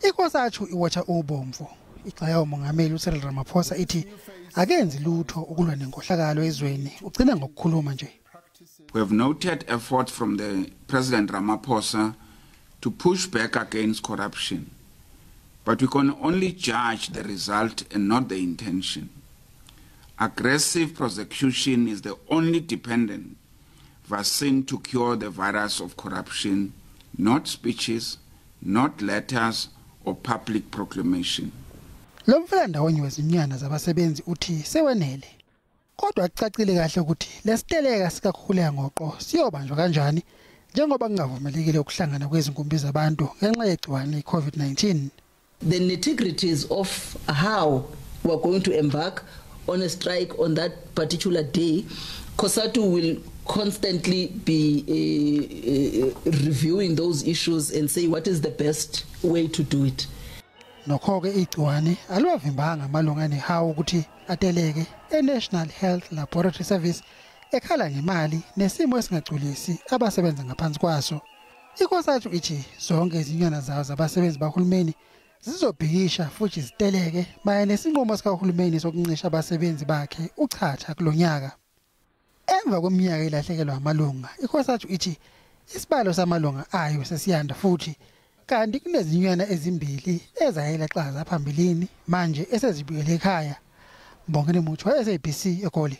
ICOSATU iwatcha ubomvu igxeka umongameli uCyril Ramaphosa, ithi akenzi lutho ukulwa nenkohlakalo ezweni, ugcina ngokukhuluma nje. We have noted efforts from the President Ramaphosa to push back against corruption, but we can only judge the result and not the intention. Aggressive prosecution is the only dependent vaccine to cure the virus of corruption, not speeches, not letters or public proclamation. Lo mfelandawonye wezinyunyana zabasebenzi uthi sewenele, kodwa kucacile kahle ukuthi lesiteleka sikakhuleka ngoqo siyobanjwa kanjani njengoba kungavumelekile ukuhlangana kwezinkumbi zabantu ngenxa yegciwane i-COVID-19. The nitty-gritties of how we're going to embark on a strike on that particular day, COSATU will constantly be reviewing those issues and say what is the best way to do it. Nokho-ke igciwane aliwavimbanga amalunga anehawu ukuthi ateleke e-National Health Laboratory Service ekhala ngemali nesimo esingagculisi abasebenza ngaphansi kwaso. ICOSATU ithi zonke izinyunyana zawo zabasebenzi bahulumeni zizobhikisha futhi ziteleke mayelana nesinqumo sikahulumeni sokuncisha abasebenzi bakhe uchatha kulonyaka. Emva kweminyaka ilahlekelwa amalunga, iCOSATU ithi isibalo samalunga ayo sesiyanda futhi kanti kunezinyunyana ezimbili ezayilaxaza phambilini manje esezibuyele ekhaya. Mbongeni Muthwa, SABC, eGoli.